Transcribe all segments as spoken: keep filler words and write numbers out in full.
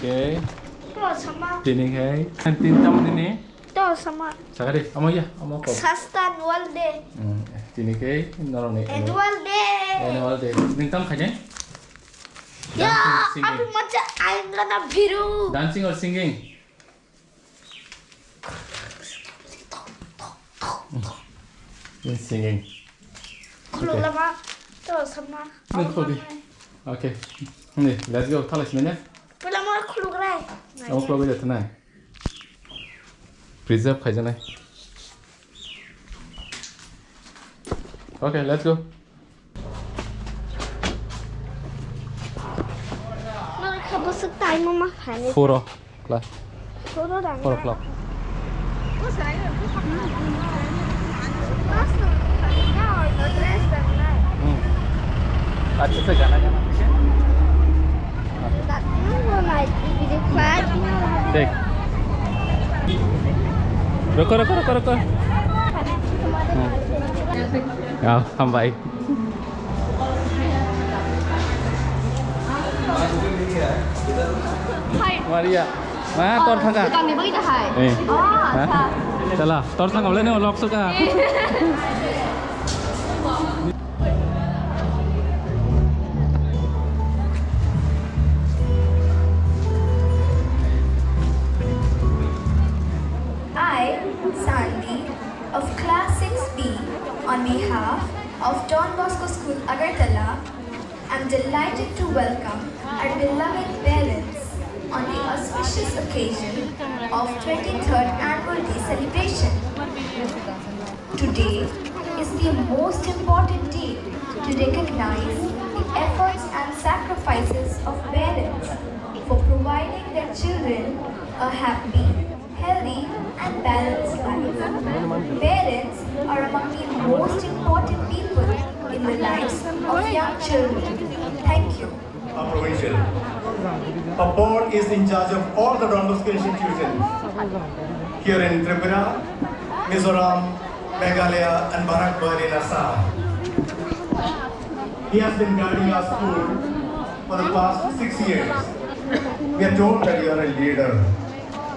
Okay. To sama. Tini khe. Tini tamo tini? To sama. Sakari, amo ya, amo ko. Sasta annual day. Hmm, tini khe norok ni annual day. Annual day. Nung tam khainai? Ya, dancing, singing. Abi macha aing gana biru. Dancing or singing? In singing. Khuluk lama, to sama. Nung khuluk di. Okay. Ni, let's go. Thala sini ne? Pula mo khuluk rai. Amo khuluk di thanai. Preserve khaijanai. Okay, let's go. Nang kha bwswk time ma khainai. Four o class. Four o dang. Four o'clock. Hmm. Acha se gana gana. Dek. Roko, roko, roko, roko. Hmm. Ya, hambai. Maria. Ma, tor thangka. Kami bai da hai. Eh. Oh, ha? Acha. Chala, tor thangka bole ne lok suka. Eh. I, Sandy, of Class six B, on behalf of Don Bosco School, Agartala, I'm delighted to welcome our beloved parents on the auspicious occasion of twenty-third Annual Day celebration. Today is the most important day to recognize the efforts and sacrifices of parents for providing their children a happy, healthy and balanced life. Parents are among the most important people in the lives of young children. Thank you. A provincial. A board is in charge of all the Don Bosco institutions here in Tripura, Mizoram, Meghalaya and Barak Valley in Assam. He has been guiding our school for the past six years. We are told that you are a leader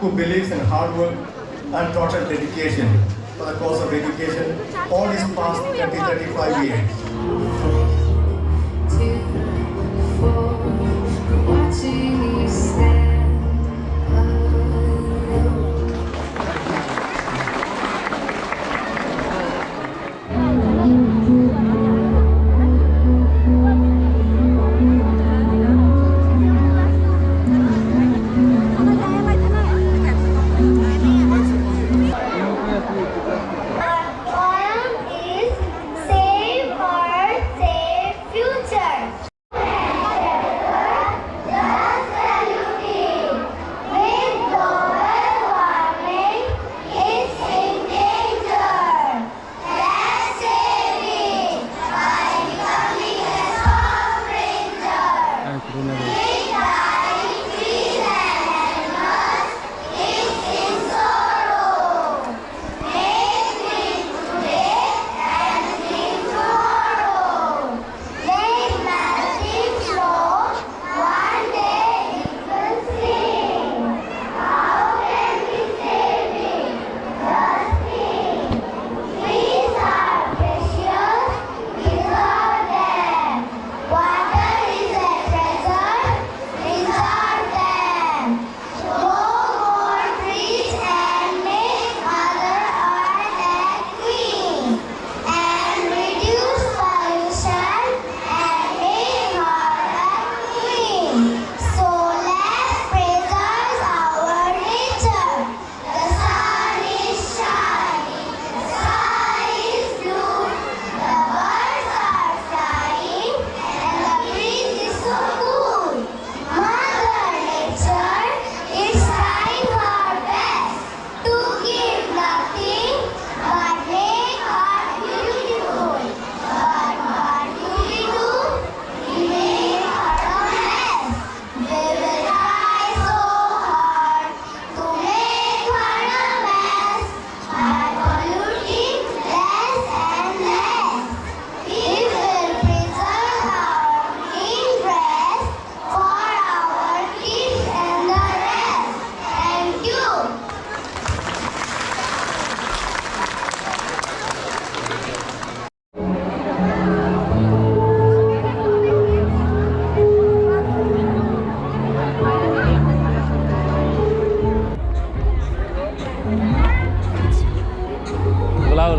who believes in hard work and total dedication for the cause of education all these past thirty, thirty-five years. Poem is Save Our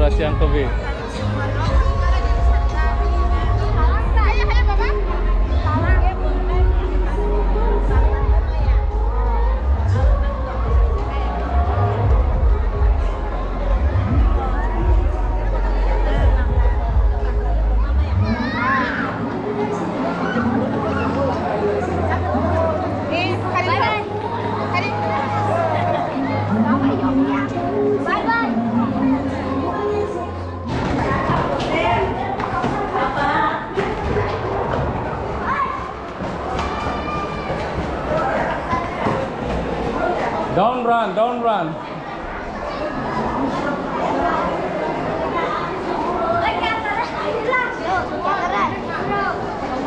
Siang tobi. Don't run, don't run.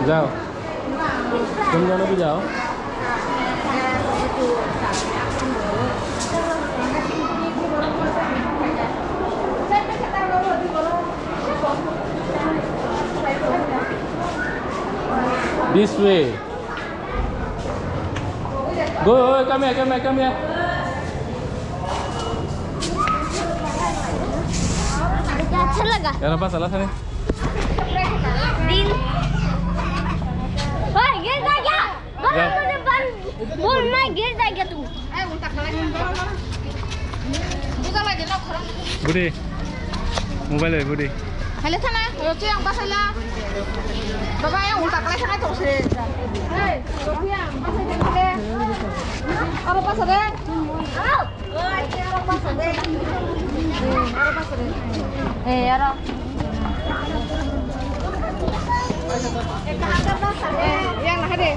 Jao. Tum jano bhi jao. This way. Go, come here, come here, come here. अच्छा लगा। यार, बस, चला था नहीं। दिल। ओए, गिर जा क्या? बोल, जा। बोल, बोल, बोल, मैं गिर जा क्या तू? Budi, mobile bai budi. Hello, thana, roti ang pasala. Baba, yang ulta kalai thana tong se. Hey, roti ang pasai de. Aro pasai de. Aro pasai de. Aro pasai de. Eh, aro. Eh, yang lah de.